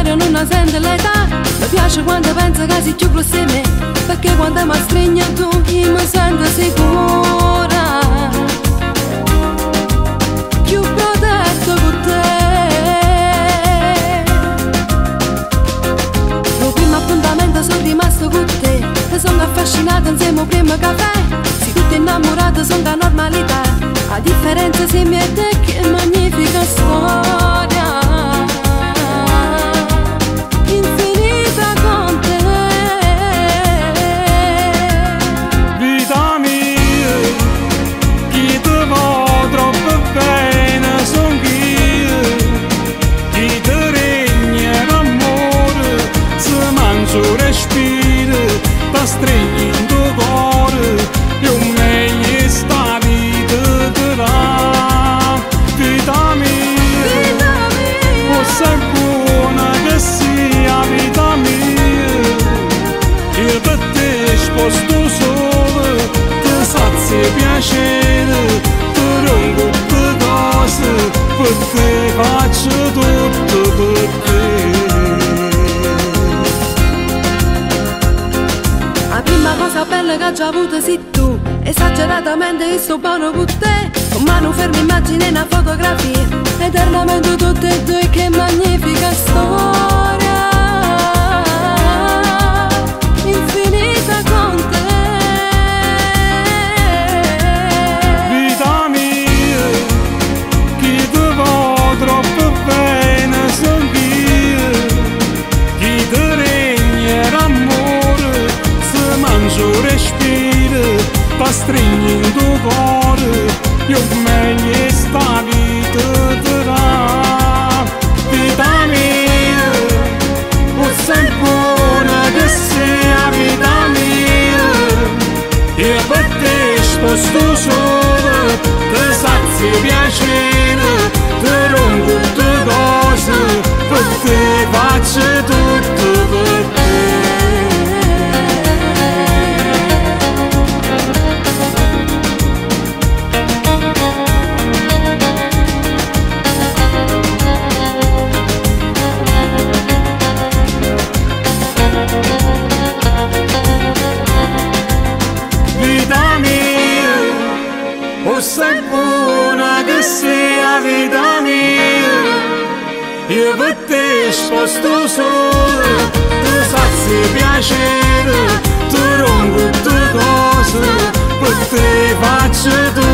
serio nun sente l'età. Mi piace quando penso che sei più grosso di me, perché quando mi stringi tu io mi sento sicura, più protetto con te. Lo primo appuntamento sono rimasto con te, ti sono affascinata insieme al primo caffè. Se tutti innamorati sono la normalità, a differenza se mi e te che magnifica storia infinita con te. Vita mia, chi ti va troppo bene son io, chi ti regna l'amore, se mangio respiro, ti stringo in tuo cuore, io meglio sta vita te dà. Vita mia, Vita mia, o sei buona che sia vita mia, io per te sposto solo, ti sazio piacere, ti rompo tutte cose, per te faccio tutto per te. La prima cosa bella che ho avuto sei tu, esageratamente io sto buono con te, con mano ferma immagine una fotografia, eternamente tutte e due, che magnifica storia infinita con te. Vita mia, chi ti va troppo bene son io, chi ti regna l'amore, se mangio respiro, ti stringo in tuo cuore, io meglio sta vita te dà. Vita mia, o sei buona che sia vita mia, io per te sposto solo, ti sazio piacere, ti rompo tutte cose, per te faccio tutto per te. Vita mia, o sei buona che sia vita mia, io per te sposto solo, ti sazio piacere, ti rompo tutte cose, per te faccio tutto.